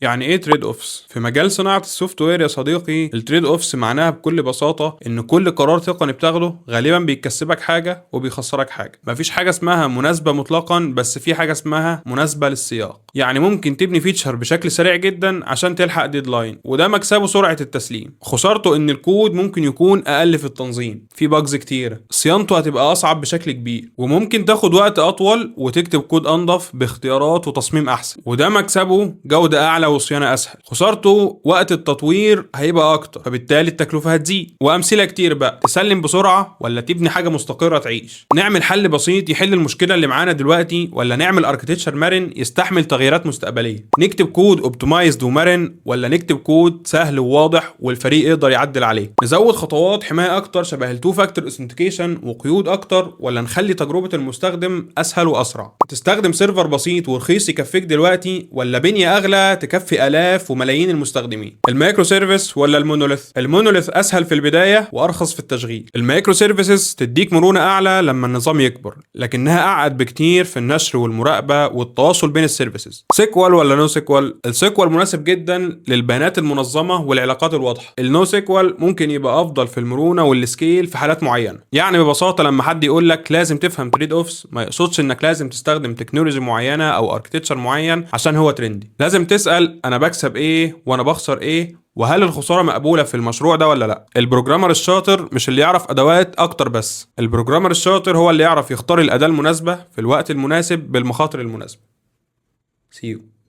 يعني ايه trade offs في مجال صناعة ال software يا صديقي؟ ال trade offs معناها بكل بساطة ان كل قرار تقني بتاخده غالبا بيكسبك حاجة وبيخسرك حاجه. مفيش حاجة اسمها مناسبة مطلقا، بس في حاجة اسمها مناسبة للسياق. يعني ممكن تبني feature بشكل سريع جدا عشان تلحق deadline، وده مكسبه سرعة التسليم. خسارته ان الكود ممكن يكون اقل في التنظيم، في bugs كتيره، صيانته هتبقى اصعب بشكل كبير، وممكن تاخد وقت اطول وتكتب كود انضف باختيارات وتصميم احسن، وده مكسبه جوده اعلى وصيانة اسهل. خسارته وقت التطوير هيبقى اكتر، فبالتالي التكلفة هتزيد. وامثلة كتير بقى: تسلم بسرعة ولا تبني حاجة مستقره تعيش؟ نعمل حل بسيط يحل المشكلة اللي معانا دلوقتي ولا نعمل architecture مرن يستحمل تغييرات مستقبليه؟ نكتب كود optimized ومرن ولا نكتب كود سهل وواضح والفريق يقدر يعدل عليه؟ نزود خطوات حماية اكتر شبه ال two factor authentication وقيود اكتر، ولا نخلي تجربه المستخدم اسهل واسرع؟ تستخدم server بسيط ورخيص يكفيك دلوقتي ولا بنيه اغلى تكفي الاف وملايين المستخدمين؟ ال microservice ولا ال monolith؟ ال monolith اسهل في البداية وارخص في التشغيل. ال microservices تديك مرونة اعلى لما النظام يكبر، لكنها اعقد بكتير في النشر والمراقبة والتواصل بين ال services. SQL ولا NoSQL؟ ال SQL مناسب جدا للبيانات المنظمة والعلاقات الواضحه. ال NoSQL ممكن يبقى افضل في المرونة وال scale في حالات معينه. يعني ببساطه، لما حد يقول لك لازم تفهم trade offs، ما يقصدش انك لازم تستخدم technology معينة او architecture معين عشان هو trendy. لازم تسال: انا بكسب ايه وانا بخسر ايه؟ وهل الخسارة مقبولة في المشروع ده ولا لا؟ ال programmer الشاطر مش اللي يعرف ادوات اكتر بس، ال programmer الشاطر هو اللي يعرف يختار الاداة المناسبة في الوقت المناسب بالمخاطر المناسبه. See you.